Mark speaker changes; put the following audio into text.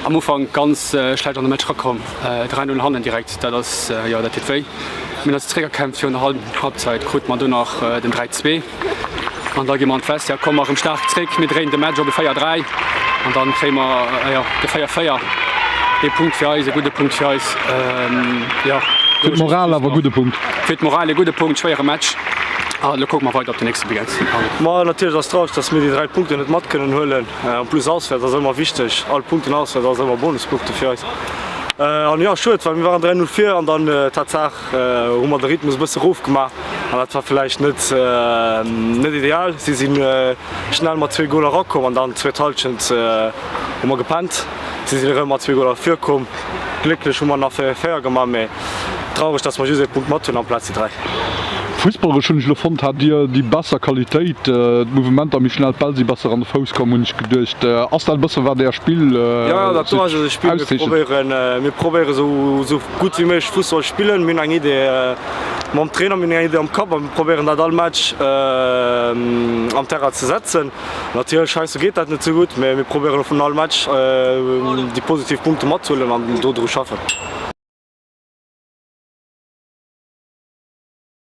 Speaker 1: Am Ufank ganz schlecht an de Match rakomm, 3, 0 hannen direkt, dat ass, jo, dat deet wéi. Mir hunn eis zeréckerkämpft, virun der Halbzeit krute mer dunn nach den 3, 2 an da gi mer an d'Vestiaire, komme mer erëm staark zréck, mir dréinen de Match op e 4, 3 an dann kréie mer, jo, de 4, 4. Ee Punkt fir eis, e gudde Punkt fir eis, jo.
Speaker 2: Fir d'Moral awer e gudde Punkt.
Speaker 1: Fir d'Moral e gudde Punkt, schwéiere Match an elo kucke mer weider op den nächste Weekend.
Speaker 3: Ma natierlech ass traureg, dass mir déi 3 Punkten net mat kënnen huelen. En plus auswäerts ass ëmmer wichteg, all Punkten auswäerts ass ëmmer Bonuspunkte fir eis. An jo, schued, well mir waren 3, 0 vir an dann Tatsaach hu mer de Rhythmus e bësse rof gemaach an dat war villäicht net net ideal. Si si schnell mat zwee Goler erakomm an dann zweet Hallschent hu mer gepennt. Si sinn erëm mat zwee Goler vir komm. Glécklech hu mer nach 4, 4 gemaach, mee traureg, dass mer just ee Punkt mat hunn amplaz déi 3.
Speaker 2: Fussballeresch hunn ech elo fonnt, hat Dir déi besser Qualitéit, d'Mouvementer méi schnell, d'Bäll si besser an de Fouss komm, hunn ech geduecht. Ass dat e bëssen, wat Äer Spill
Speaker 3: Jo, dat do ass eise Spill. Mir probéieren, mir probéieren esou, esou gutt wéi méiglech Fussball spillen. Mir hunn eng Idee mam Trainer, mir hunn eng Idee am Kapp a mir probéieren dat all Match am Terrain ze setzen. Natierlech heiansdo geet dat net esou gutt, mee mir probéieren vun all Match déi positiv Punkte matzehuelen an dodru schaffen.